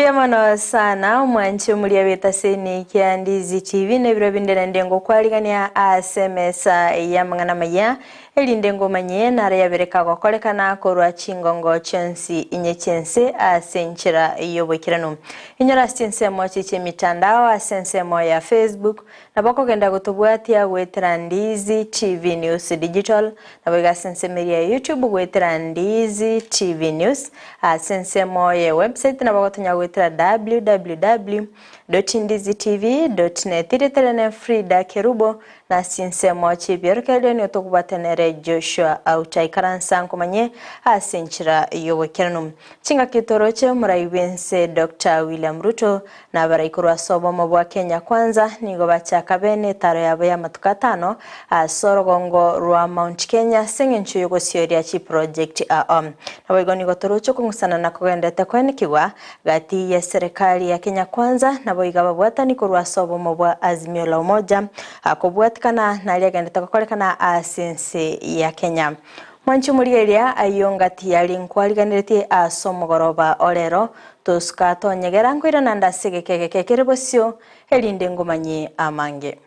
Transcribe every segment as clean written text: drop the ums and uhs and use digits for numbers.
Mbuya mono sana omwanchi omoria bw'etaseni kia Ndizi TV na ebiro binde naende ngokwarigania ase emesa y'amang'ana amaya erinde ngomanyie naro yabere kagokorekana korwa chingongo chionsi inye chi'ense ase enchera y'oboikeranu. Inyora ase chinsemo chie chi'emitandao ase ensemo ya Facebook nabo okogenda gotobwatia goetera Ndizi TV News Digital Naboigo ase ensemo eria ya YouTube goetera Ndizi TV News, ase ensemo ye website nabo ogotonya goetera www.ndizitv.net. Erieta riane Frida Kerubo, na ase chinsemo chi'ebiorokererio nigo tokobwatanere Joshua Auta. Ikaransa nkomanye ase enchera y'oboikeranu. Chingaki toroche omorai bw'ense Doctor William Ruto na abarai korwa ase obomo bwa Kenya Kwanza nigo bachaka bene etaro yabo y'amatuko atano ase orogongo rwa Mount Kenya ase eng'encho y'ogosioria chiproject ao. Naboigo nigo toroche okong'usana na kogenderete koenekigwa gati y'eserekari ya Kenya Kwanza naboigo ababwatani korwa ase obomo bwa Azimio la Umoja kobwatikana naria agenderete gokorekana ase ense ya Kenya. Mwanche omorigereria ayio ngati yari nkwariganeretie ase omogoroba o rero, tosuka tonyegera nkoirana nde ase egeka egeke kere bosio, erinde ngomanyie amange.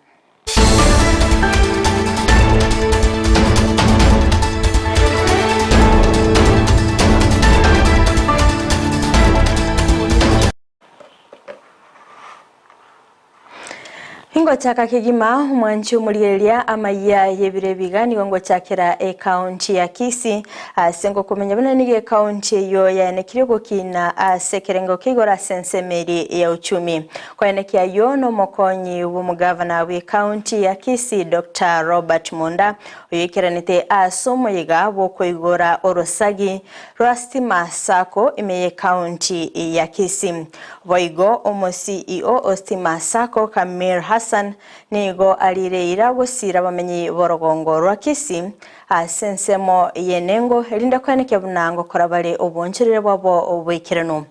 Ingochaka kegima omwanchi omorigereria amayia y'ebiro ebiga nigo ngochakera ekaunti ya Kisii ase ngokomenya buna nigo ekaunti eyio yaenekirie ogokina ase ekerengo kia igoro ase ensemo eria ya uchumi. Koenekia ayio nomokonyi bw'omogavana bw'ekaunti ya Kisii Doctor Robert Monda oyoikeranete ase omoyega bw'okoigora orosagi rwa Stima Sacco ime y'ekaunti ya Kisii. Boigo omo-CEO o Stima Sacco Kamir Hassan nigo arire eira gosiira abamenyi b'orogongo rwa Kisii ase ensemo y'enengo erinde koenekia buna ngokora bare obonchorere bwabo boikeranu.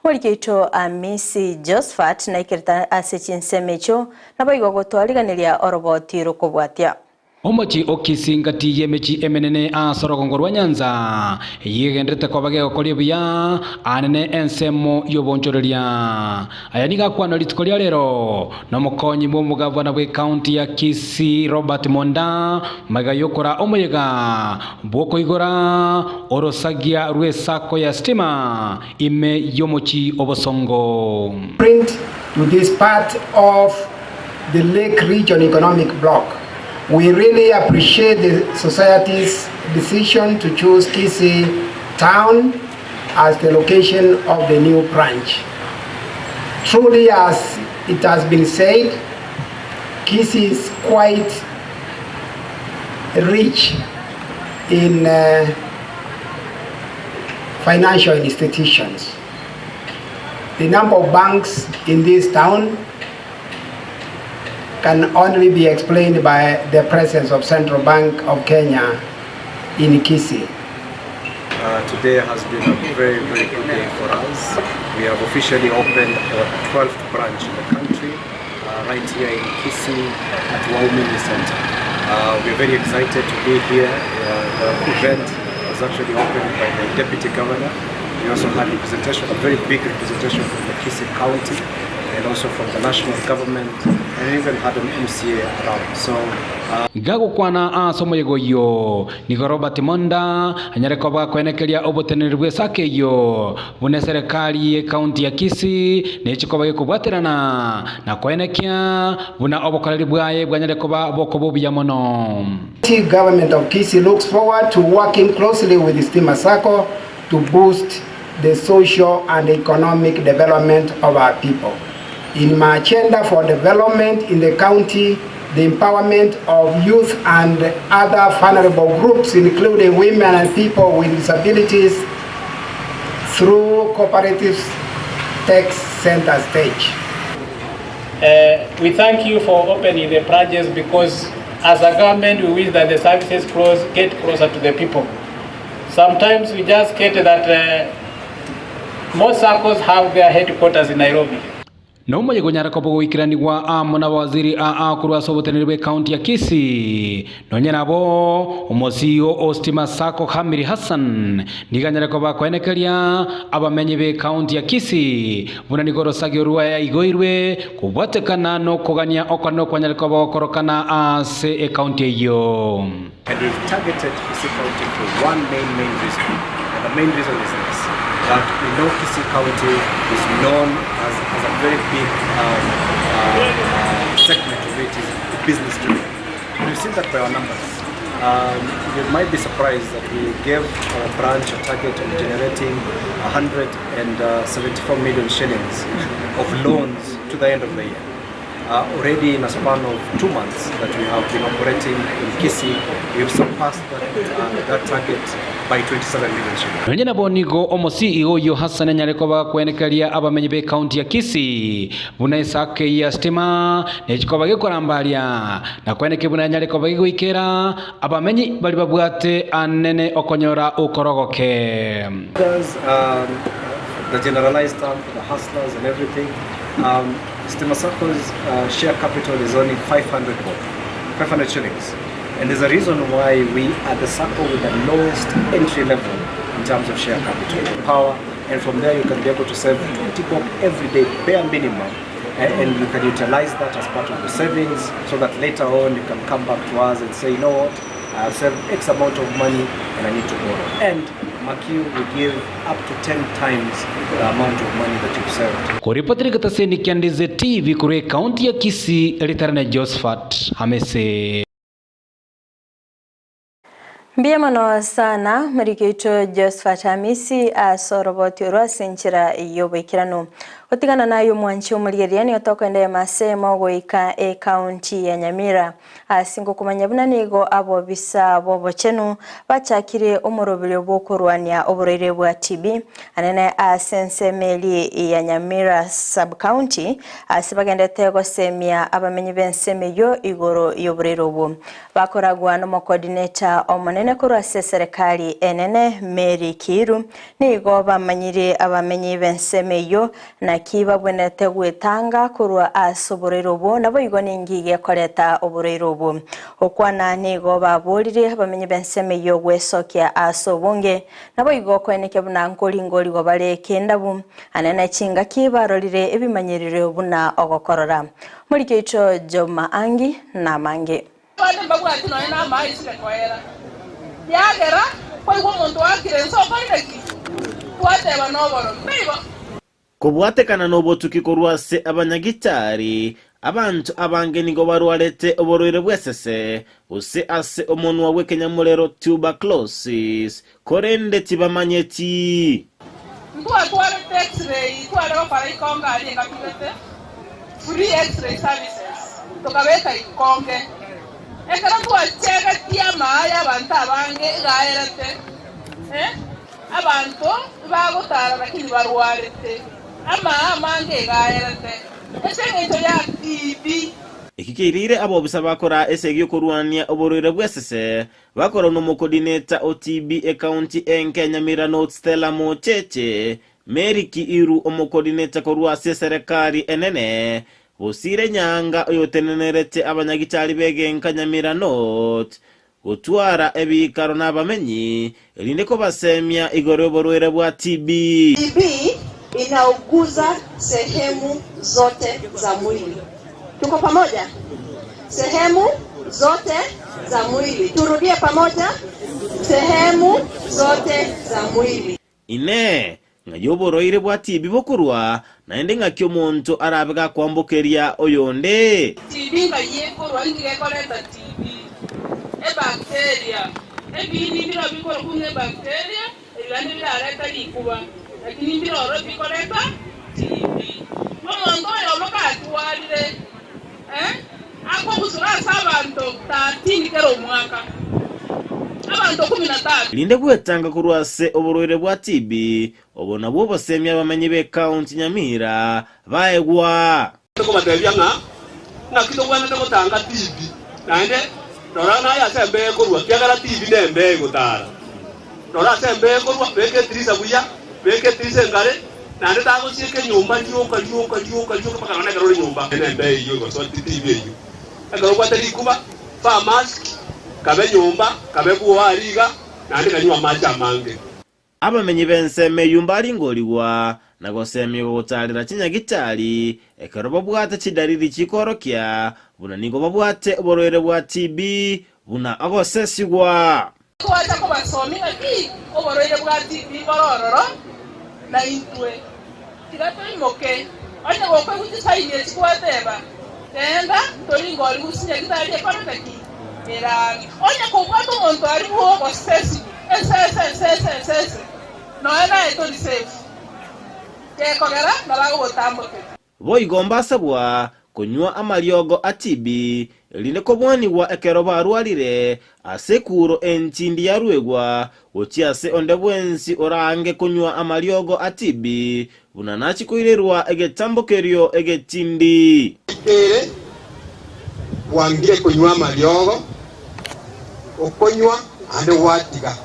Omoriki oito Amisi Josphat naikerete ase chinsemo echio naboigo gotwariganeria oroboti rokobwatia. Omochie o Kisii ngati y'emechie emenene ase orogongo rwa Nyanza, eyio egendererete koba gegokoria buya anene ensemo y'obonchoreria. Aya nigo akwanwa rituko ria rero nomokonyi bw'omogavana bw'ecounty ya Kisii Robert Monda magega y'okora omoyega bw'okoigora orosagia rw'esacco ya stima ime y'omochie o Bosongo. Print to this part of the Lake Region Economic Bloc. We really appreciate the society's decision to choose Kisii town as the location of the new branch. Truly, as it has been said, Kisii is quite rich in uh, financial institutions. The number of banks in this town can only be explained by the presence of Central Bank of Kenya in Kisii. Uh, today has been a very, very good day for us. We have officially opened our 12th branch in the country, uh, right here in Kisii at Waumini Center. Uh, we are very excited to be here. Uh, the event was actually opened by the Deputy Governor. We also had representation, a very big representation from the Kisii County and also from the national government and even had an MCA around. So, uh, Gagokwana ase omoyega oyio, nigo Robert Monda anyare koba gakoenekeria oboteneneri bw'esaka eyio buna eserekari y'ecounty ya Kisii nechi koba gekobwaterana na koenekia buna obokoreri bwaye bwanyare koba bokoba obuya mono. County Government of Kisii looks forward to working closely with Stima Sacco to boost the social and economic development of our people. In my agenda for development in the county, the empowerment of youth and other vulnerable groups, including women and people with disabilities, through cooperatives takes center stage. Uh, we thank you for opening the branches because as a government we wish that the services close, get closer to the people. Sometimes we just get that uh, most circles have their headquarters in Nairobi. Nomoyega onyare koba ogoikeranigwa amo nabawaziri aa korwa ase oboteneneri bw'ecounty ya Kisii. Nonye nabo, omosio o Stima Sacco Khamiri Hassan nigo anyare koba akoenekeria abamenyi b'ecounty ya Kisii buna nigo orosagio rwaye aigoirwe kobwatekana nokogania okonene okwanyare koba gokorokana ase ecounty eyio. And we've targeted Kisii County for one main, main reason. And the main reason is this, that we know Kisii County is known as, as a very big um, uh, uh, segment of it is business driven. And we've seen that by our numbers. Um, you might be surprised that we gave our branch a target of generating 174 million shillings of loans to the end of the year. Uh, already in a span of 2 months that we have been operating in Kisii, we have surpassed that, uh, that target by 27 million shillings. Nonye nabo nigo omosii oyio Hassan anyare koba gakwenekeria abamenyi b'ecounty ya Kisii buna esako eyio ya stima nechikoba gekorambaria na kwenekia buna enyare koba gegoikera abamenyi baria babwate anene okonyora okorogoke. Others, um, the generalized term for the hustlers and everything, um, Stima Sacco's uh, share capital is only 500 bob, 500 shillings. And there's a reason why we are the Sacco with the lowest entry level in terms of share capital power. And from there, you can be able to save 20 bob every day, bare minimum. And, and you can utilize that as part of the savings so that later on you can come back to us and say, you know what, I have saved X amount of money and I need to borrow. And mark you, we give up to 10 times the amount of money that you've saved. Koripotera egetaseni kia Ndize TV korwa ekaunti ya Kisii, ritare na Josephat Hamese. Mbuya mono sana moriki oito Josephat Hamisi ase oroboti orwo ase enchera y'oboikeranu. Gotigana naye omwanchi omorigereria nigo tokoenda ase emo goika ecounty ya Nyamira. Ase ngokomanya buna nigo abobisa b'obochenu bachakire omoroberio bw'okorwania oborwaire bwa TB anene ase ensemo eria ya Nyamira Sub-County ase bagendete gosemia abamenyi b'ensemo eyio igoro y'oborwaire obwo. Bakoragwa n'omocoordinator omonene korwa ase eserekari enene Mary Kiiru nigo bamanyire abamenyi b'ensemo eyio Naki babwenerete gwetanga korwa ase oborwaire obwo, naboigo ninki gekoreta oborwaire obwo. Gokwana nigo baborire abamenyi b'ensemo eyio gwesokia ase obonge, naboigo koenekia buna nkoringorigwa bare kendabu, anene chingaki barorire ebimanyerero buna ogokorora. Morike oito Joma Angi namange. Abande mbabwati nonya namaisire koera, kiagera kwaigwa omonto oakire inse okorire ki? Twateba noborogi. Taibo? Kobwatekana nobotuki korwa ase abanyagitari, abanto abange nigo barwarete oborwaire bw'esese, gose ase omonwa bw'ekenyamorero tuberculosis, korende tibamanyeti. Ntwatwarete X-ray tware gokora ikonge aria engaki gete, free X-ray services, tokabeka ikonge. Ekero twachegetie amaaya abanto abange iga aerete, eh, abanto ibagotara lakini barwarete, amaa amange iga aerete ase eng'encho ya TB. Eki keirire abobisa bakora esegi y'okorwania oborwaire bw'esese Bakorwa nomokodineta o TB ekaunti enke Nyamira North Stella Mocheche, Mary Kiiru omokodineta korwa ase eserekari enene, Bosire Nyaanga oyotenenerete abanyagitari b'egenka Nyamira North, gotwara ebiikaro nabamenyi erinde kobasemia igoro y'oborwaire bwa TB. TB inauguza sehemu zote za mwili. Tuko pamoja? Sehemu zote za mwili. Turudie pamoja, sehemu zote za mwili. Inee! Ng'ai oborwaire bwa TB bokorwa, naende ng'aki omonto arabe gakwambokeria oyonde? TB ng'ai ekorwa? Inki gekoreta TB? Ebacteria. Ebiini mbirobio bikorokwa ng'a ebacteria, ebi naende birarete rikuba, lakini mbiroro bikoreta TB. Omonto oyomo gatwarire, eh, akobusura ase abanto 13 kera omwaka, abanto 13. Erinde gwetanga korwa ase oborwaire bwa TB, obo nabwo obosemia abamenyi b'ecounty Nyamira baegwa. Tokobatebia ng'a ng'aki togwenerete gotanga TB, naende rora naye ase embeo ekorwa, ekiagera TB nembeo egotara. Rora ase embeo ekorwa, beka etirisa buya, beka etirisa engare. Naende tagosieka enyomba rioka, rioka, rioka, rioka mpaka nonya ekero ore nyomba. Ene embe eyio egosoa titibi eyio. Ekero obwate rikuba, faa mask, kabe nyomba, kabe bwoa aria iga, naende kanywe amache amange. Abamenyi b'ensemo eyio mbaringorigwa na gosemigwa gotaarera chinyagitari ekero babwate chidariri chikoorokia buna nigo babwate oborwaire bwa TB buna ogosesigwa. Twacha kobasomia ng'aki oborwaire bwa TB bore ororo na intwe. Tiga toimoke, onye gokoigwa chisaini echi gwateba, Genda, toringorigwe chinyagitari ekorete ki? Ere ang'e. Onye kobwate omonto aria bw'ogosesigwa, esese, esese, esese, nonya naye tori safe. Gekogera nabo agogotambokeria. Boigo mbasabwa konywa amariogo a TB, erinde kobwanigwa ekero barwarire, ase ekuuro entindi yaruegwa gochia ase onde bwensi oraange konywa amariogo a TB, buna nachie koirerwa egetambokerio egetindi. Ere bwangire konywa amariogo, okonywa naende gwatiga,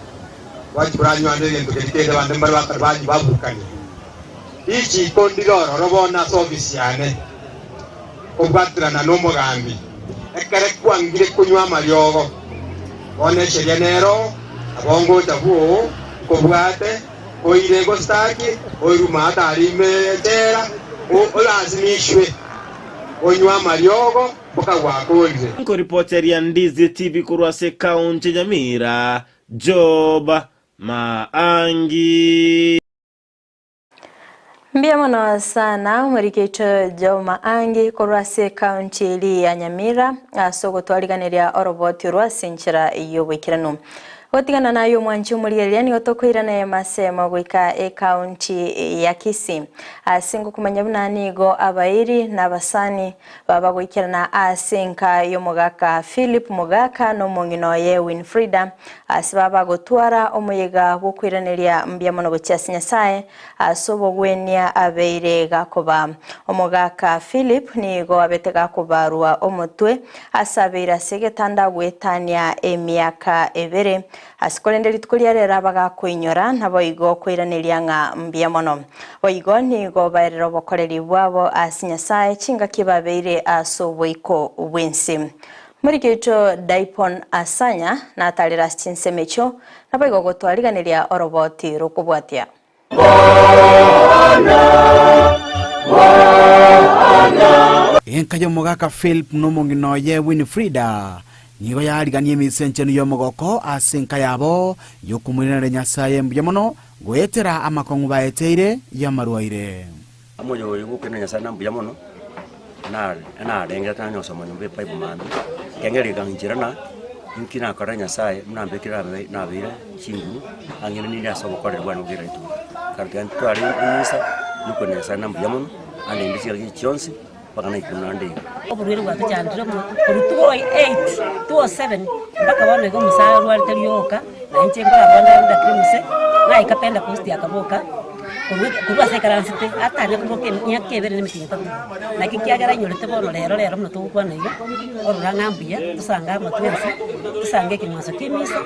gwachia koranywa ande egento keria kende abande mbare bakare banywa baburukania. Richiiko ndire ororo bono ase ofisi yane, kobwaterana nomogambi, ekere kwangire konywa amariogo, bono esheria nero, nabo ngocha bwoo, nkobwate, oire gositaki, oirwe maate aria ime echela, olasimishwe onywe amariogo mpaka gwakoorire. Nkoripoteria Ndizi TV korwa ase ekaunti ya Nyamira, Job Maangi. Mbuya mono sana omorikeito Joma Angi korwa ase ekaunti eri ya Nyamira ase ogotwariganeria oroboti orwo ase enchera y'oboikeranu. Gotigana naye omwanchi omorigereria nigo tokoirana emasemo goika ekaunti ya Kisii ase ngokomanya buna nigo abairi na abasani baba goikerana ase enka y'omogaka Philip Mogaka na omong'ina oye Winfrida Ase babagotwara omoyega bw'okoiraneria mbuya mono gochia ase Nyasae ase obogwenia abeire gakoba. Omogaka Philip nigo abete gakobarwa omotwe ase abeire ase egetanda goetania emiaka ebere. Ase korende rituko ria rero abagakoinyora naboigo koiraneria ng'a mbuya mono. Boigo nigo baerire obokoreri bwabo ase Nyasae chingaki babeire ase oboiko bw'ense. Morigecho Daipon Asanya natarire ase chinsemo echio, naboigo gotwariganeria oroboti rokobwatia. Enka y'omogaka Philip na omong'ina oye Winifrida nigo yarigania emisa enchenu y'omogoko ase enka yabo y'okomoiraneria Nyasae mbuya mono goetera amakong'u baeteire y'amarwaire. Omoyo oyo gokwena Nyasae na mbuya mono, narenge tanyosoma nyomba ebible mambia, ekiagera ekanchera na inki nakorera Nyasaye buna ambekire nabeire chinguru, ang'e ninde ase obokoreri bwane bwa kera rituko. Kare tiga ntware emisa ya okoirana Nyasaye na mbuya mono, andende chingaki echi chionsi mpaka naikire buna nde iga. Oborwaire bwatochandire mono korwa 208, 207 mpaka bono iga omosae orwarete rioka, na inche nkorarora ndare ndakire mose, naika pentecost akaboka. Korwa ase ekaransete atanya koboka emiaka ebere na emetienyi etato. Naki ekiagera ainyorete bono rero rero buna togokwana iga, orora ng'a mbuya, tosange amo twensi, tosange ekeng'wanso ki'emisa.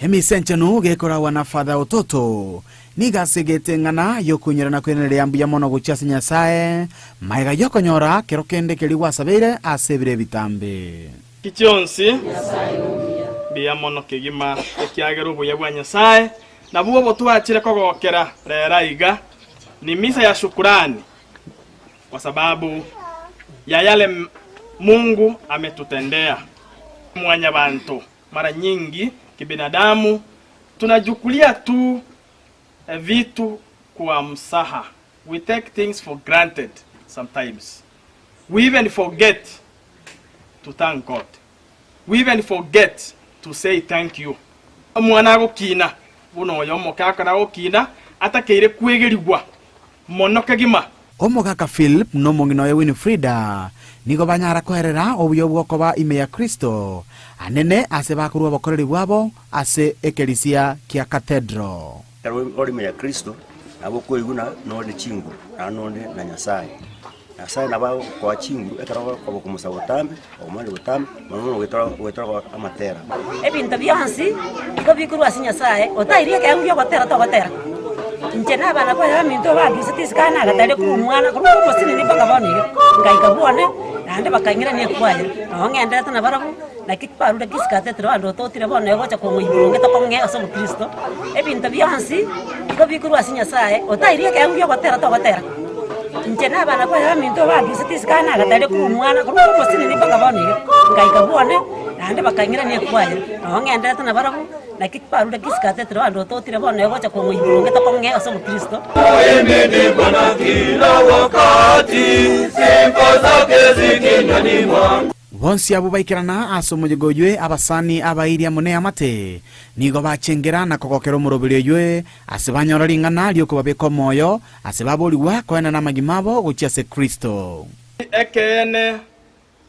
Emisa enchenu gekoragwa na Father Ototo nigo asegete eng'ana y'okoinyora na koiraneria mbuya mono gochia ase Nyasae magega y'okonyora kero kende keria gwasabeire ase ebiro ebitambe. Ki chionsi mbuya mono kegima, ekiagera obuya bwa Nyasae Nabwo obotwachire kogokera rero aiga ni misa ya shukurani kwa sababu ya yale Mungu ametutendea. Mwanyabanto mara nyingi kibinadamu tunajukulia tu vitu kwa msaha, we take things for granted sometimes, we even forget to thank God. We even forget to say thank you. Omwana agokina buna oyo omoke akona gokina atakeire kwegerigwa mono kegima. Omogaka Philip na omong'ina oye Winifrida nigo banyara koerera obuya obw'okoba ime ya Kristo anene ase bakorua obokoreri bwabo ase ekerisia kia Cathedral. Ekero ore ime ya Kristo, nabo okoigwa ng'a nore ne chinguru, naende nore na Nyasaye. Nyasaye nabo agokoa chinguru ekero okoba okomosaba botambe, okomanya botambe, mono mono goetera goetera amatera. Ebinto bionsi nigo bikorwa ase Nyasae, otairie ekeegwa gi'ogotera togotera. Inche na abana baye baminto bandusete isiko aa nagataria korwa omwana korwa omosinini mpaka bono iga, ngaika bwone, naende bakang'irania ekwaya. Nabo ng'enderete nabarabwo, naki kwarure kisikatetire bandototire bono egocha kong'a igoro onge tokong'ea ase obokristo, ebinto bionsi, igo bikorwa ase Nyasaye, otairie ekeegwa gia ogotera togotera. Inche na abana baye baminto bandusete isiko aa nagataria korwa omwana korwa omosinini mpaka bono iga, ngaika bwone, naende bakang'irania ekwaya. Nabo ng'enderete nabarabwo. Naki kwarure kisikatetire bandototire bono egocha kong'a igoro onge tokong'ea ase obokristo. Bonsi abwo baikerana ase omoyega oywe, abasani abairi amo neamate, nigo bachengera na kogokera omoroberi oywe, ase banyora ring'ana ri'okobabeka omoyo, ase baborigwa koenana amagima abo gochia ase Kristo. Ekeene,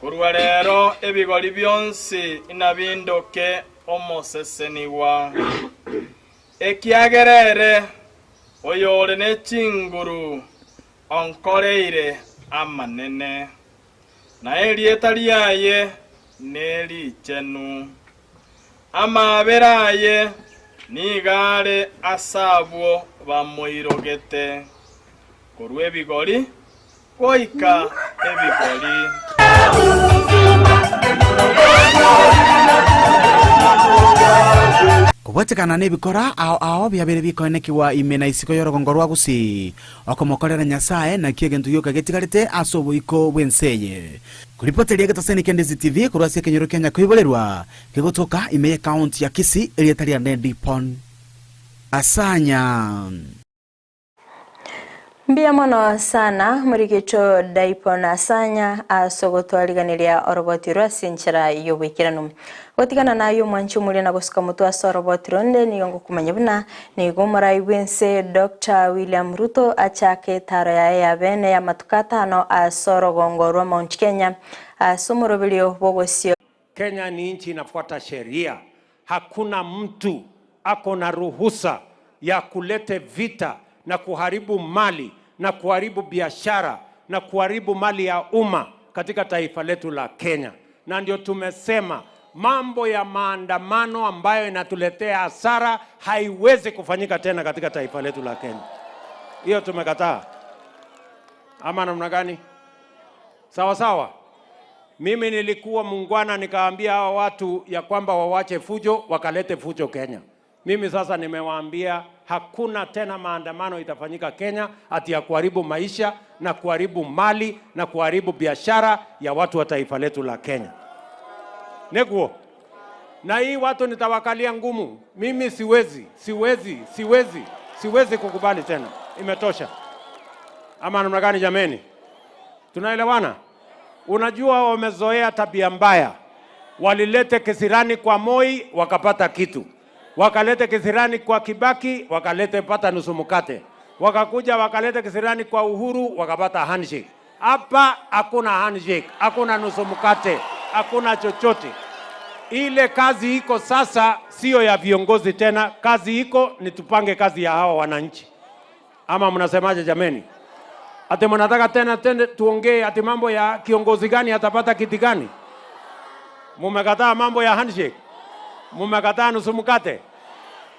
Korwa rero ebigori bionsi inabindoke omosesenigwa, ekiagera ere oyore ne chinguru onkoreire amanene, na erieta riaye nerichenu. Amaabera aye nigo are ase abwo bamoirogete, korwa ebigori goika ebigori. Kobwatekana nebikora ao ao biabeire bikoenekigwa ime na isiko y'orogongo rwa Gusii, okomokorera Nyasae nakio egento gioka getigarete ase oboiko bw'ense eye. Koripoteria egetaseni kia Ndisi TV korwa ase ekenyoro kia Nyakoiborerwa kegotoka ime y'ekaunti ya Kisii erieta riane Dipon Asanya. Mbuya mono sana morigecho Daipon Asanya ase ogotwariganeria oroboti rwa ase enchera y'oboikeranu. Gotigana naye omwanchi omoria na gosuka motwe ase oroboti ronde nigo ngokomanya buna nigo omorai bw'ense Doctor William Ruto achake etaro yaye ya bene y'amatuko atano ase orogongo rwa Mount Kenya ase omoroberio bw'ogosio Kenya ni nchi inafuata sheria. Hakuna mtu ako na ruhusa ya kulete vita na kuharibu mali na kuharibu biashara na kuharibu mali ya umma katika taifa letu la Kenya. Na ndio tumesema mambo ya maandamano ambayo inatuletea hasara haiwezi kufanyika tena katika taifa letu la Kenya. Hiyo tumekataa. Ama namna gani? Sawa sawa. Mimi nilikuwa muungwana nikaambia hawa watu ya kwamba wawache fujo, wakalete fujo Kenya. Mimi sasa nimewaambia hakuna tena maandamano itafanyika Kenya ati ya kuharibu maisha na kuharibu mali na kuharibu biashara ya watu wa taifa letu la Kenya. Neguo. Na hii watu nitawakalia ngumu. Mimi siwezi, siwezi, siwezi, siwezi kukubali tena. Imetosha. Ama namna gani jameni? Tunaelewana? Unajua wamezoea tabia mbaya. Walilete kisirani kwa Moi wakapata kitu, wakalete kisirani kwa Kibaki wakalete pata nusu mkate, wakakuja wakalete kisirani kwa Uhuru wakapata handshake. Hapa hakuna handshake, hakuna nusu mkate, hakuna chochote. Ile kazi iko sasa sio ya viongozi tena, kazi iko ni tupange kazi ya hawa wananchi. Ama mnasemaje jameni? Ati mnataka tena tena tuongee ati mambo ya kiongozi gani atapata kiti gani? Mumekataa mambo ya handshake, mumekataa nusu mkate.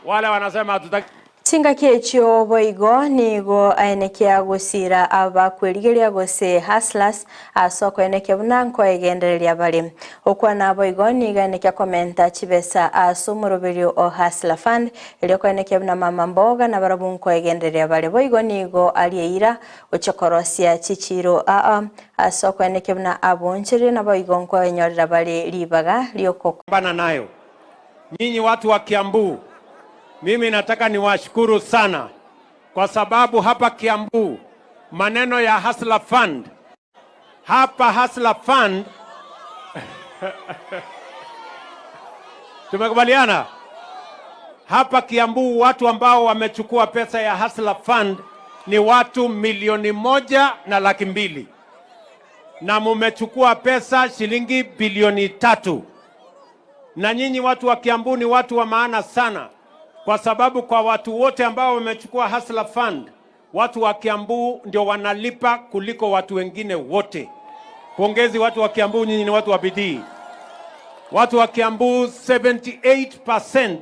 Wale wanasema hatutaki. Chingaki echio boigo nigo aenekia gosira abakwerigeria gose hustlers ase okoenekia buna nkoegendereria bare. Okwana boigo nigo aenekia komenta chibesa ase omoroberio o Hustler Fund erio okoenekia buna mama mboga nabarabwo nkoegendereria bare. Boigo nigo arieira gochia korosia chichiro aa ase okoenekia buna abonchereria naboigo nkoenyorera bare ribaga rioko Pambana nayo. Nyinyi watu wa Kiambu, mimi nataka niwashukuru sana kwa sababu hapa Kiambu maneno ya Hustler Fund, hapa Hustler Fund tumekubaliana hapa Kiambu watu ambao wamechukua pesa ya Hustler Fund ni watu 1,200,000 na mumechukua pesa shilingi bilioni 3. Na nyinyi watu wa Kiambu ni watu wa maana sana, kwa sababu kwa watu wote ambao wamechukua Hustler Fund, watu wa Kiambu ndio wanalipa kuliko watu wengine wote. Pongezi watu wa Kiambu, nyinyi ni watu wa bidii. Watu wa Kiambu 78%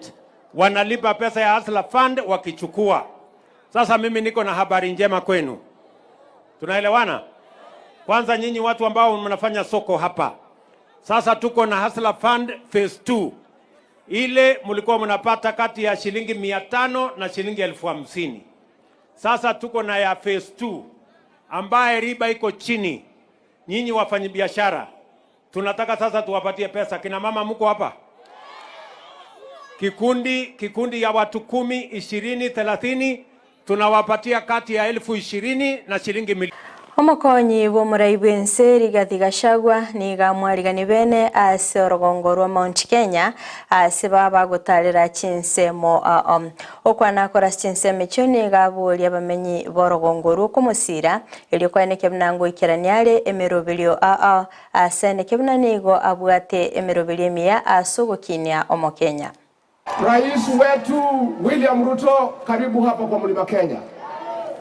wanalipa pesa ya Hustler Fund wakichukua. Sasa mimi niko na habari njema kwenu. Tunaelewana? Kwanza nyinyi watu ambao mnafanya soko hapa, sasa tuko na Hustler Fund phase 2 ile mlikuwa mnapata kati ya shilingi 500 na shilingi 50,000. Sasa tuko na ya phase 2 ambaye riba iko chini. Nyinyi wafanyabiashara, tunataka sasa tuwapatie pesa. Kina mama mko hapa? Kikundi ya watu 10, 20, 30 tunawapatia kati ya 20,000 na shilingi milioni. Omokonyi bw'omorai bw'ense Rigathi Gachagua niga mwarigani bene ase orogongo rwa Mount Kenya ase baba bagotarera chinsemo okwanakora chinsemo echio niga aboria abamenyi b'orogongo rw'okomosira erio kwaeneke buna ngoikerania are emeroberio ase eneke buna nigo abwate emeroberio emiya ase ogokinia omokenya. Rais wetu William Ruto, karibu hapa kwa Mlima Kenya.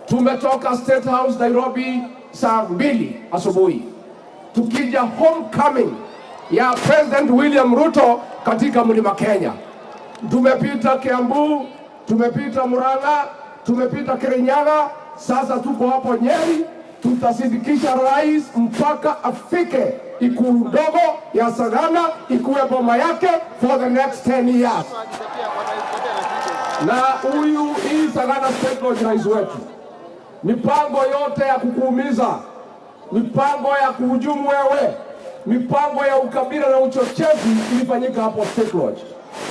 Tumetoka State House Nairobi saa 2 asubuhi tukija homecoming ya President William Ruto katika Mlima Kenya. Tumepita Kiambu, tumepita Murang'a, tumepita Kirinyaga, sasa tuko hapo Nyeri. Tutasindikisha rais mpaka afike ikulu ndogo ya Sagana, ikuwe boma yake for the next 10 years. Na huyu hii Sagana State Lodge, rais wetu, mipango yote ya kukuumiza, mipango ya kuhujumu wewe, mipango ya ukabila na uchochezi ilifanyika hapo State Lodge.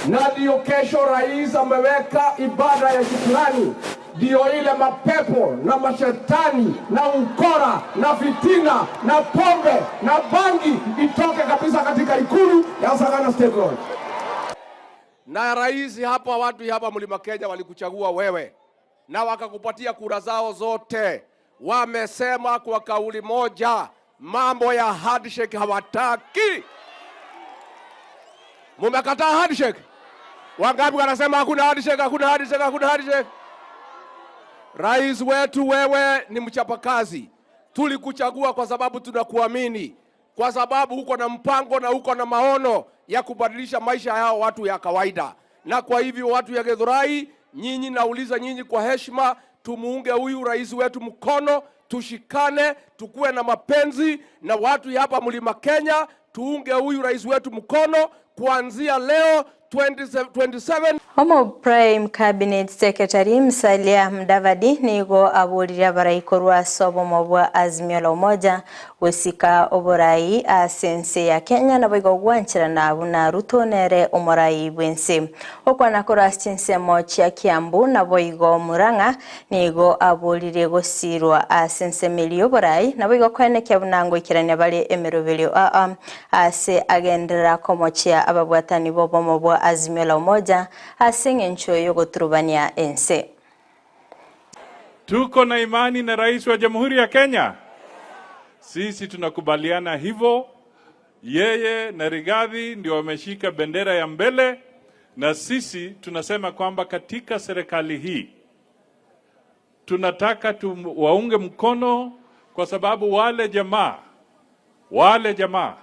Na ndio kesho rais ameweka ibada ya shukrani, ndio ile mapepo na mashetani na ukora na fitina na pombe na bangi itoke kabisa katika ikulu ya Sagana State Lodge. Na rais hapa, watu hapa Mlima Kenya walikuchagua wewe na wakakupatia kura zao zote. Wamesema kwa kauli moja, mambo ya handshake hawataki. Mumekataa handshake? Wangapi wanasema hakuna handshake, hakuna handshake, hakuna handshake? Rais wetu, wewe ni mchapakazi. Tulikuchagua kwa sababu tunakuamini, kwa sababu uko na mpango na uko na maono ya kubadilisha maisha yao watu ya kawaida. Na kwa hivyo watu ya Githurai, nyinyi nauliza nyinyi kwa heshima, tumuunge huyu rais wetu mkono, tushikane, tukuwe na mapenzi na watu hapa Mlima Kenya, tuunge huyu rais wetu mkono kuanzia leo 2027. Omo Prime Cabinet Secretary Musalia Mudavadi nigo aburire abaraiko rwa sobomo bwa Azimio la Umoja gusika oborai ase ense ya Kenya nabo igo gwancherana buna Ruto nere omorai bwense. Okwanakora ase chinsemo chia Kiambu nabo igo Murang'a nigo aburire gosirwa ase ensemeri oborai nabo igo kwenekia buna ngoikerania bare emeroberio ase agenderera komochia ababwatani bobomo bwa Azimio la Umoja ase eng'encho yogoturubania ense. Tuko na imani na rais wa Jamhuri ya Kenya. Sisi tunakubaliana hivyo. Yeye na Rigathi ndio wameshika bendera ya mbele, na sisi tunasema kwamba katika serikali hii tunataka tuwaunge mkono, kwa sababu wale jamaa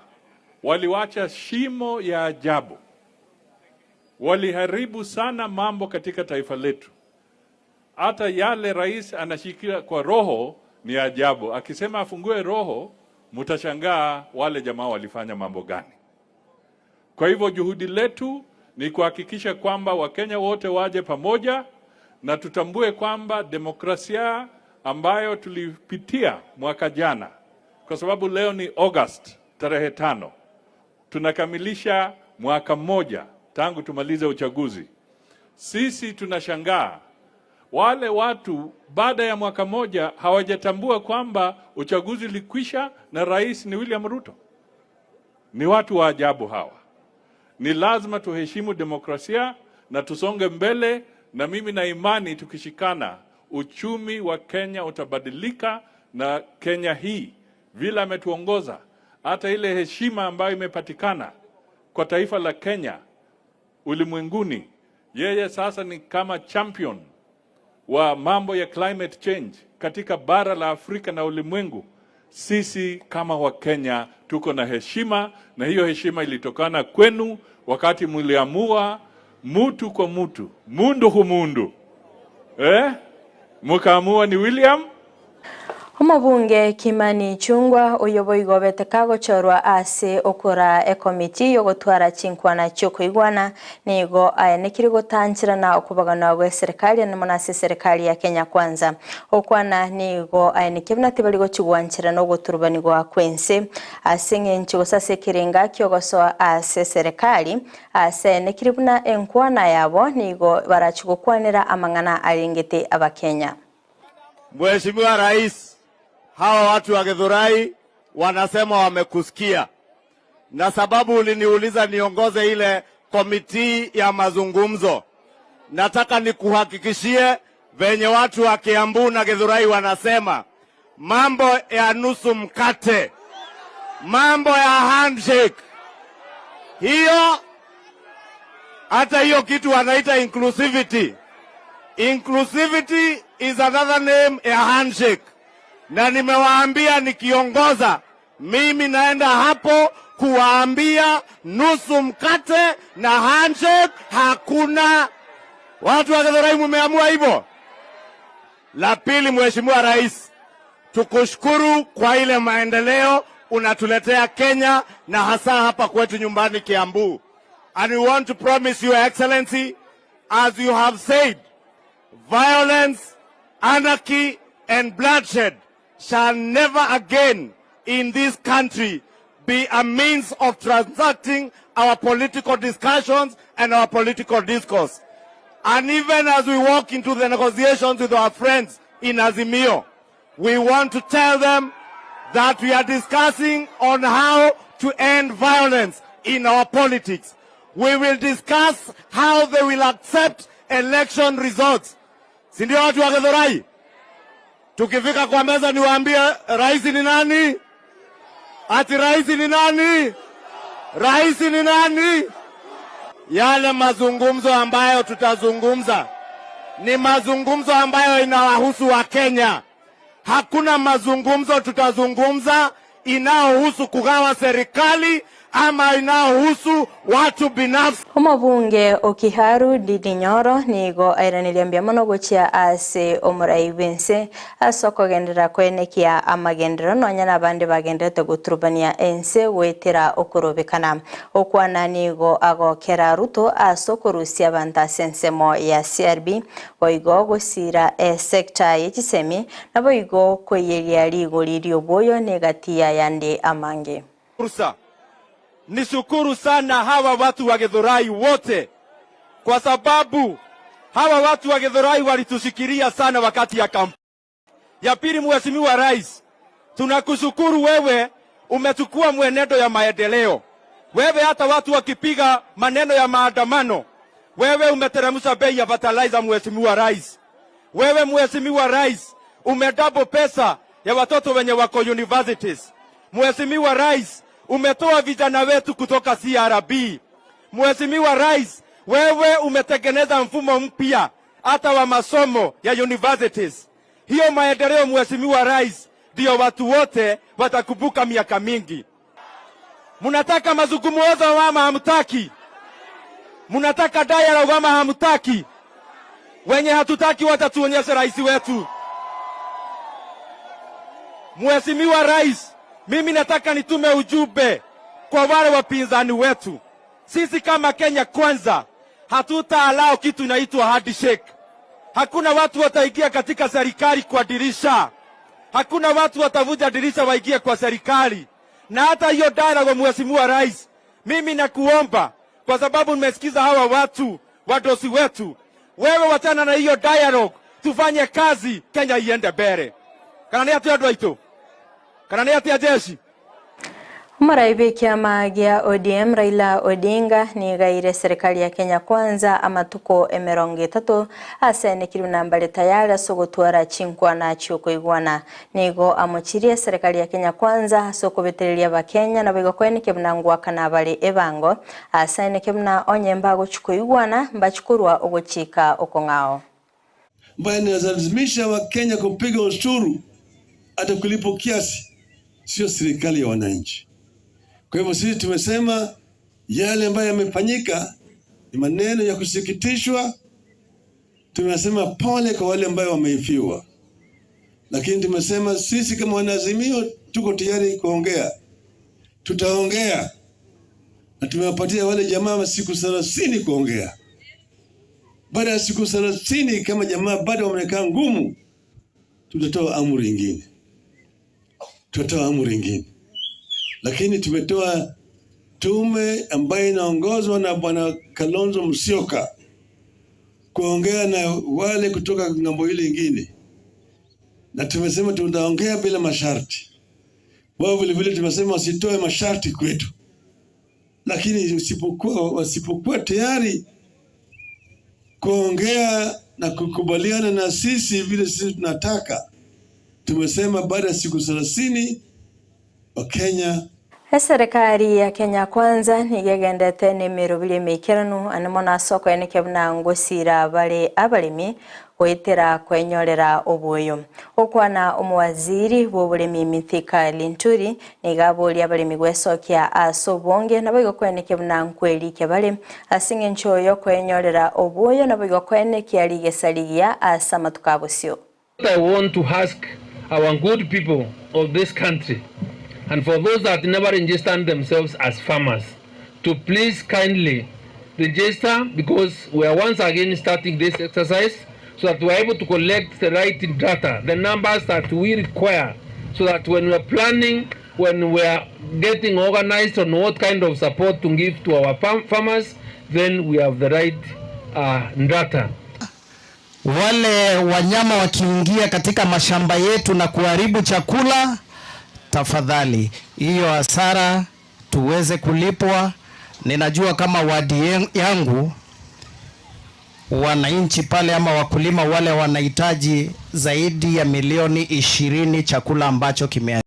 waliwacha shimo ya ajabu. Waliharibu sana mambo katika taifa letu. Hata yale rais anashikia kwa roho ni ajabu. Akisema afungue roho, mtashangaa wale jamaa walifanya mambo gani. Kwa hivyo juhudi letu ni kuhakikisha kwamba Wakenya wote waje pamoja na tutambue kwamba demokrasia ambayo tulipitia mwaka jana, kwa sababu leo ni August tarehe 5, tunakamilisha mwaka mmoja tangu tumalize uchaguzi. Sisi tunashangaa wale watu baada ya mwaka mmoja hawajatambua kwamba uchaguzi ulikwisha na rais ni William Ruto. Ni watu wa ajabu hawa. Ni lazima tuheshimu demokrasia na tusonge mbele, na mimi na imani tukishikana, uchumi wa Kenya utabadilika, na Kenya hii vile ametuongoza, hata ile heshima ambayo imepatikana kwa taifa la Kenya ulimwenguni, yeye sasa ni kama champion wa mambo ya climate change katika bara la Afrika na ulimwengu. Sisi kama Wakenya tuko na heshima, na hiyo heshima ilitokana kwenu wakati mliamua mutu kwa mutu, mundu humundu. Mukaamua ni William? Omobunge Kimani Ichung'wa oyio boigo obete kagochorwa ase okoraa ekomiti yogotwara chinkwana chiokoigwana nigo aenekire gotancherana okobaganwa gweserikali ande mono ase eserikali ya Kenya Kwanza. Gokwana nigo aenekia buna tibari gochigwancherana ogoturubanigwa kwense ase eng'encho gose ase ekerenga kiogosoa ase eserekari ase aenekire buna enkwana yabo nigo barachi gokwanera amang'ana arengete abakenya. Mheshimiwa Rais, hawa watu wa Githurai wanasema wamekusikia, na sababu uliniuliza niongoze ile komiti ya mazungumzo, nataka nikuhakikishie venye watu wa Kiambu na Githurai wanasema mambo ya nusu mkate, mambo ya handshake, hiyo hata hiyo kitu wanaita inclusivity. Inclusivity is another name ya handshake, na nimewaambia nikiongoza mimi naenda hapo kuwaambia nusu mkate na handshake hakuna. Watu wa Githurai mumeamua hivyo. La pili, Mheshimiwa Rais, tukushukuru kwa ile maendeleo unatuletea Kenya na hasa hapa kwetu nyumbani Kiambu. And we want to promise your excellency, as you have said, violence, anarchy and bloodshed shall never again in this country be a means of transacting our political discussions and our political discourse. And even as we walk into the negotiations with our friends in Azimio, we want to tell them that we are discussing on how to end violence in our politics. We will discuss how they will accept election results. Si ndio watu wa Githurai? Tukifika kwa meza niwaambie rais ni nani? Ati rais ni nani? Rais ni nani? Yale mazungumzo ambayo tutazungumza ni mazungumzo ambayo inawahusu Wakenya. Hakuna mazungumzo tutazungumza inayohusu kugawa serikali ama inayohusu watu binafsi. Omobunge o Kiharu Ndindi Nyoro nigo airanirie mbuya mono gochia ase omorai bwense ase okogenderera koenekia amagenderero nonya na abande bagenderete goturubania ense goetera okorobekana. Okwana nigo agokera Ruto ase okorusia abanto ase ensemo ya CRB boigo gosira esector ye chisemi naboigo koiyeria rigori ri'obwoyo na egati y'ayande amange. Fursa. Nishukuru sana hawa watu wa Githurai wote kwa sababu hawa watu wa Githurai walitushikilia sana wakati ya kampeni. Ya pili, Mheshimiwa Rais, tunakushukuru wewe umechukua mwenendo ya maendeleo. Wewe hata watu wakipiga maneno ya maandamano, wewe umeteremsha bei ya fertilizer, Mheshimiwa Rais. Wewe Mheshimiwa Rais, umedouble pesa ya watoto wenye wako universities. Mheshimiwa Rais, umetoa vijana wetu kutoka CRB. Mheshimiwa Rais, wewe umetengeneza mfumo mpya hata wa masomo ya universities. Hiyo maendeleo Mheshimiwa Rais, ndio watu wote watakumbuka miaka mingi. Munataka mazungumzo ama hamtaki? Munataka dialogue ama hamtaki? Wenye hatutaki watatuonyesha rais wetu. Mheshimiwa Rais, mimi nataka nitume ujumbe kwa wale wapinzani wetu. Sisi kama Kenya Kwanza hatutaallow kitu inaitwa handshake. Hakuna watu wataingia katika serikali kwa dirisha. Hakuna watu watavuja dirisha waingie kwa serikali. Na hata hiyo dialogue, Mheshimiwa Rais, mimi nakuomba kwa sababu nimesikiza hawa watu wadosi wetu, wewe wachana na hiyo dialogue, tufanye kazi, Kenya iende mbele. Kana nĩ atĩa andũ aitũ? Kana nĩ atĩa jeshi? Omorai bw'ekiama gia ODM Raila Odinga nigaire serikali ya Kenya Kwanza amatuko emerongo etato ase enekirwe nambare tayari ase ogotwara chinkwana chiokoigwana. Nigo amochirie serikali ya Kenya Kwanza ase okobetereria abakenya nabo igo buna ngwakana bare ebango ase eneke buna onye mbagochikoigwana mbachikorwa ogochika okong'ao. Ambaye inalazimisha Wakenya kupiga ushuru hata kulipo kiasi, sio serikali ya wananchi. Kwa hivyo sisi tumesema yale ambayo yamefanyika ni maneno ya kusikitishwa. Tumesema pole kwa wale ambayo wameifiwa, lakini tumesema sisi kama wanaazimio tuko tayari kuongea, tutaongea na tumewapatia wale jamaa siku 30 kuongea. Baada ya siku 30 kama jamaa bado wamekaa ngumu, tutatoa amri ingine, tutatoa amri ingine. Lakini tumetoa tume ambayo inaongozwa na Bwana Kalonzo Musyoka kuongea na wale kutoka ng'ambo ile ingine, na tumesema tutaongea bila masharti. Wao vile vile tumesema wasitoe masharti kwetu, lakini wasipokuwa tayari kuongea na kukubaliana na sisi vile sisi tunataka, tumesema baada ya siku 30 Wakenya Eserikali ya Kenya Kwanza nigegendete ni mirubirie emikeranu anemo nasoko eneke buna ngosira bale abalimi gwitira kwenyorera obuyo okwana omuwaziri bw'obulimi Mithika Linturi nigaboria abalimi gwesokia ase obonge nabo igo kweneke buna nkwerikia bale ase eng'encho yo kwenyorera obuyo nabo igo kwenekia rigesa rigiya ase amatuko abosio. I want to ask our good people of this country and for those that never registered themselves as farmers to please kindly register, because we are once again starting this exercise so that we are able to collect the right data, the numbers that we require, so that when we are planning, when we are getting organized on what kind of support to give to our farmers, then we have the right data. Wale wanyama wakiingia katika mashamba yetu na kuharibu chakula, tafadhali hiyo hasara tuweze kulipwa. Ninajua kama wadi yangu wananchi pale ama wakulima wale wanahitaji zaidi ya milioni 20 chakula ambacho kime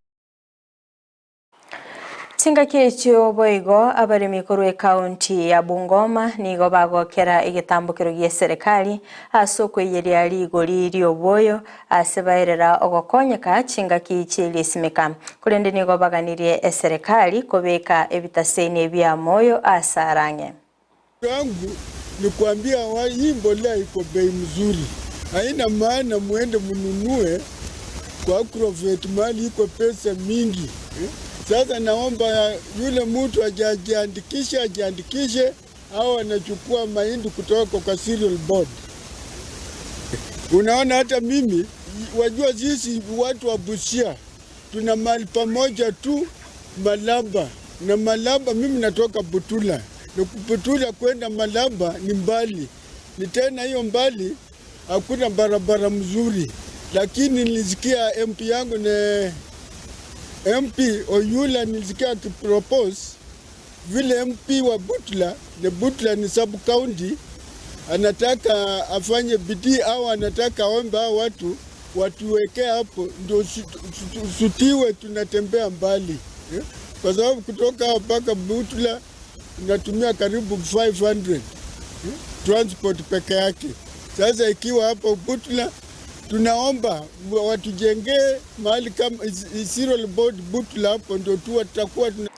Chingaki echio boigo abaremi korwa ekaunti ya Bungoma nigo bagokera egetambokero gia serikali ase okoiyeria rigori rioboyo ase baerera ogokonyeka chingaki chielisimeka korende nigo baganirie eserikali kobeka ebitaseni bia moyo ase arang'e. Yangu ni kuambia hii mbolea iko bei mzuri, haina maana muende mnunue kwa Agrovet mali iko pesa mingi. Sasa naomba yule mtu ajiandikishe, ajiandikishe au anachukua mahindi kutoka kwa cereal board. Unaona, hata mimi wajua, sisi watu wa Busia tuna mahali pamoja tu Malaba, na Malaba mimi natoka Butula, na Butula kwenda Malaba ni mbali, ni tena hiyo mbali hakuna barabara mzuri, lakini nilisikia MP yangu ne MP Oyula nilisikia akipropose vile MP wa Butula, ne Butula ni sub county, anataka afanye bidii au anataka aombe hao watu watuwekee hapo ndio sutiwe tunatembea mbali, Kwa sababu kutoka hapa mpaka Butula tunatumia karibu 500 transport peke yake. Sasa ikiwa hapo Butula tunaomba watujengee mahali kama cereal board Butula, hapo ndio tu tutakuwa tuna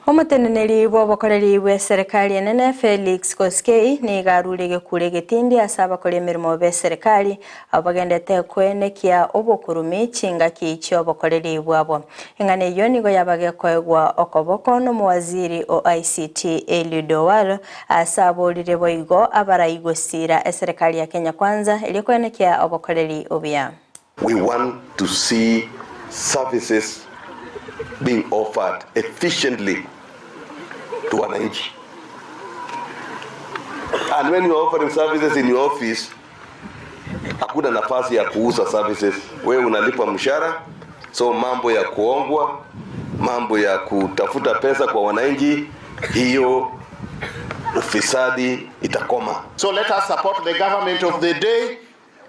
Omoteneneri bwa obokoreri bwa serikali enene Felix Koskei niga arure gekure getindi ase abakora emirimo be serikali abo bagendete kwenekia obokurumi chingaki chia obokoreri bwabo. Eng'ana eywo nigo yabagekoegwa okoboko n'omowaziri o ICT Eliud Owalo ase aborire boigo abaraigosira eserikali ya Kenya Kwanza eria kwenekia obokoreri obuya. We want to see services being offered efficiently to wananchi. And when you are offering services in your office, hakuna nafasi ya kuuza services. Wewe unalipwa mshahara, so mambo ya kuongwa, mambo ya kutafuta pesa kwa wananchi, hiyo ufisadi itakoma. So let us support the government of the day.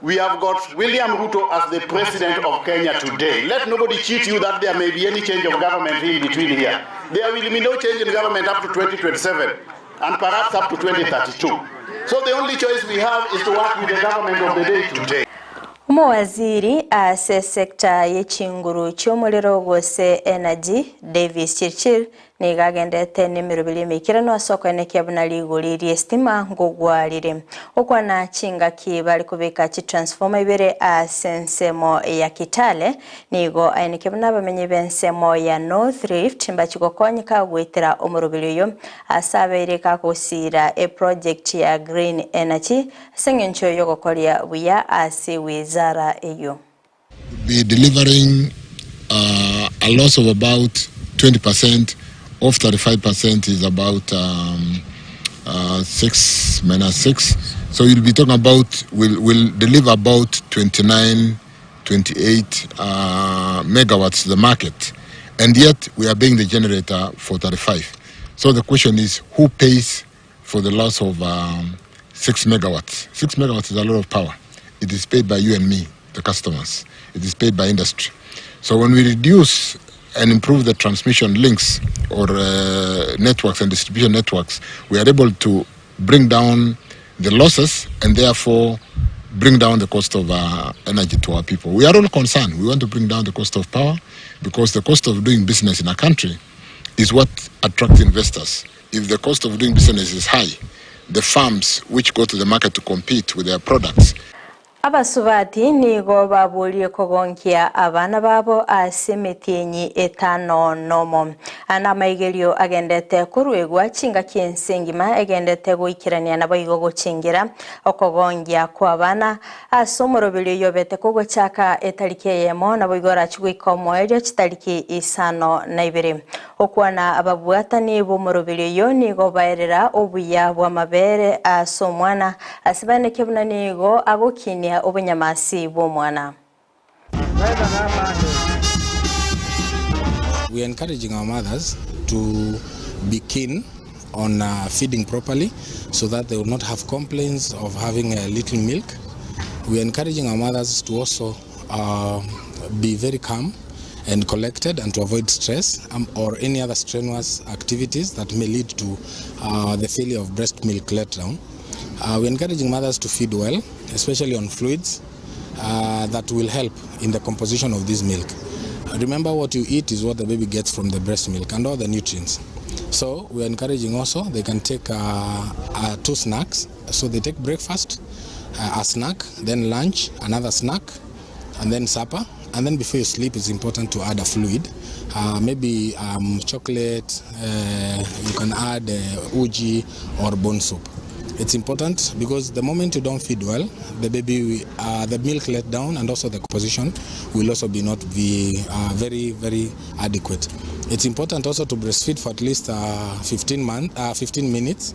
We have got William Ruto as the president of Kenya today. Let nobody cheat you that there may be any change of government in between here. There will be no change in government up to 2027 and perhaps up to 2032. So the only choice we have is to work with the government of the day today. Omowaziri ase sector y'echinguru chi'omorero gose energy Davis Chirchir Nigo agendete nemeroberi emeikeranu ase okoenekia buna rigori ri'esitima nkogwa rire. Gokwana chingaki bare kobeka chitransformer ibere ase ensemo ya Kitale, nigo aenekia buna abamenyi b'ensemo ya North Rift mbachi gokonyeka goetera omoroberi oyo ase abeire kagosiira eproject ya Green Energy ase eng'encho y'ogokoria buya ase wizara eyio. Be delivering uh, a loss of about 20% of 35% is about um, uh, 6 minus 6. So you'll be talking about, we'll, we'll deliver about 29, 28 uh, megawatts to the market. And yet we are being the generator for 35. So the question is, who pays for the loss of um, 6 megawatts? 6 megawatts is a lot of power. It is paid by you and me, the customers. It is paid by industry. So when we reduce and improve the transmission links or uh, networks and distribution networks, we are able to bring down the losses and therefore bring down the cost of uh, energy to our people. We are all concerned. We want to bring down the cost of power because the cost of doing business in a country is what attracts investors. If the cost of doing business is high, the firms which go to the market to compete with their products Abasubati nigo baborie kogonkia abana babo ase emetienyi etano nomo. Aya namaigerio agendete koruegwa chingaki ense engima egendete goikerania naboigo gochengera okogongia kw'abana ase omoroberi oyio obete kogochaka etariki eyemo naboigo orachie goika omoerio chitariki isano na ibere. Okwana ababwatani b'omoroberi oyio nigo baerera obuya bw'amabere ase omwana, ase baeneke buna nigo agokinia obonyamasi bw'omwana. We are encouraging our mothers to be keen on uh, feeding properly so that they will not have complaints of having a little milk. We are encouraging our mothers to also uh, be very calm and collected and to avoid stress um, or any other strenuous activities that may lead to uh, the failure of breast milk letdown. Uh, we're encouraging mothers to feed well, especially on fluids uh, that will help in the composition of this milk. Remember, what you eat is what the baby gets from the breast milk and all the nutrients. So we are encouraging also they can take uh, uh, two snacks. So they take breakfast, uh, a snack, then lunch, another snack, and then supper. And then before you sleep, it's important to add a fluid, uh, maybe um, chocolate. Uh, you can add uh, uji or bone soup. It's important because the moment you don't feed well, the baby, uh, the milk let down, and also the composition will also be not be uh, very very adequate. It's important also to breastfeed for at least uh, 15 month, uh, 15 minutes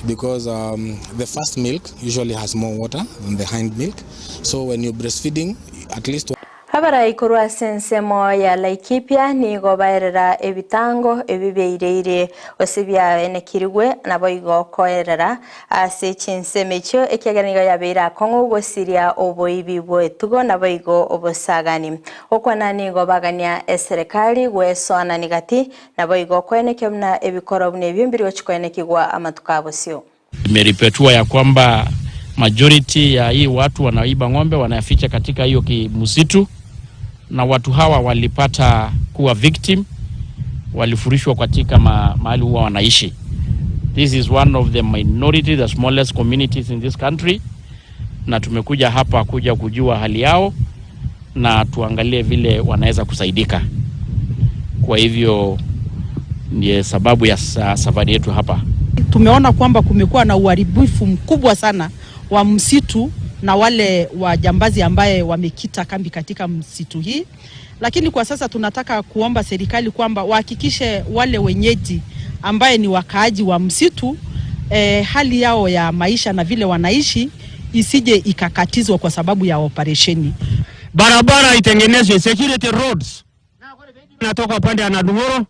because um, the first milk usually has more water than the hind milk. So when you're breastfeeding, at least Abarai korwa ase ensemo ya Laikipia nigo baerera ebitango ebi biaireire gose biaenekirigwe naboigo koerera ase chinsemo echio ekiagera nigo yabeire akong'u gosiria oboibi bw'etugo naboigo obosagani. Gokwana nigo bagania eserekari gwesoanani gati naboigo koenekia buna ebikoro buna ebio mbiri gochi koenekigwa amatuko abosio. Imeripotiwa ya kwamba majority ya hii watu wanaiba ng'ombe wanaficha katika hiyo msitu, na watu hawa walipata kuwa victim, walifurushwa katika ma, mahali huwa wanaishi. This is one of the minority, the smallest communities in this country, na tumekuja hapa kuja kujua hali yao na tuangalie vile wanaweza kusaidika. Kwa hivyo ndiye sababu ya safari yetu hapa. Tumeona kwamba kumekuwa na uharibifu mkubwa sana wa msitu na wale wajambazi ambaye wamekita kambi katika msitu hii, lakini kwa sasa tunataka kuomba serikali kwamba wahakikishe wale wenyeji ambaye ni wakaaji wa msitu eh, hali yao ya maisha na vile wanaishi isije ikakatizwa kwa sababu ya operesheni. Barabara itengenezwe, security roads natoka upande ya Nadung'oro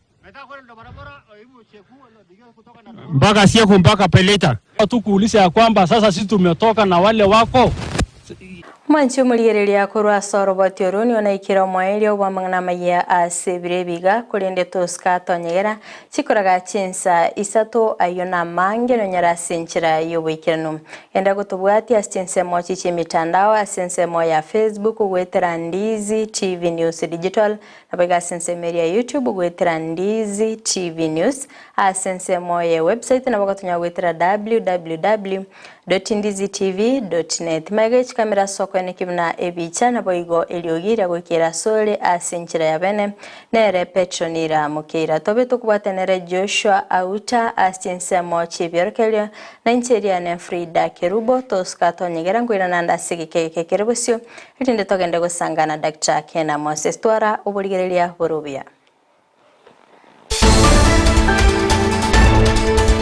mpaka Sieku mpaka Pelita. Tu kuuliza ya kwamba sasa sisi tumetoka na wale wako. Mwanche omorigereria korwa ase oroboti oro nigo naikire omoerio bw'amang'ana amayia ase ebiro ebiga, korende tosika tonyegera chikoraga chinsa isato ayio namange nonyare ase enchera y'oboikeranu. Enda gotobwatia ase chinsemo chi chi'emitandao ase ensemo ya Facebook goetera Ndizi TV News Digital, naboigo ase ensemo eria ya YouTube goetera Ndizi TV News, ase ensemo ye website nabo ogotonya goetera www. Ndizitv.net. Magega echikamera ase okoeneki buna ebicha, naboigo eriogi riagoikera asore ase enchera ya bene, nere Petronila Mokeira. Tobe tokobwata nere Joshua Auta ase chinsemo chi'ebiorokererio, na inche eriane Frida Kerubo, tosuka tonyegera nkoirana ande ase egeka eke kere bosio, erinde togende gosanga na Doctor Kena Moses. Twara oborigereria bore obuya.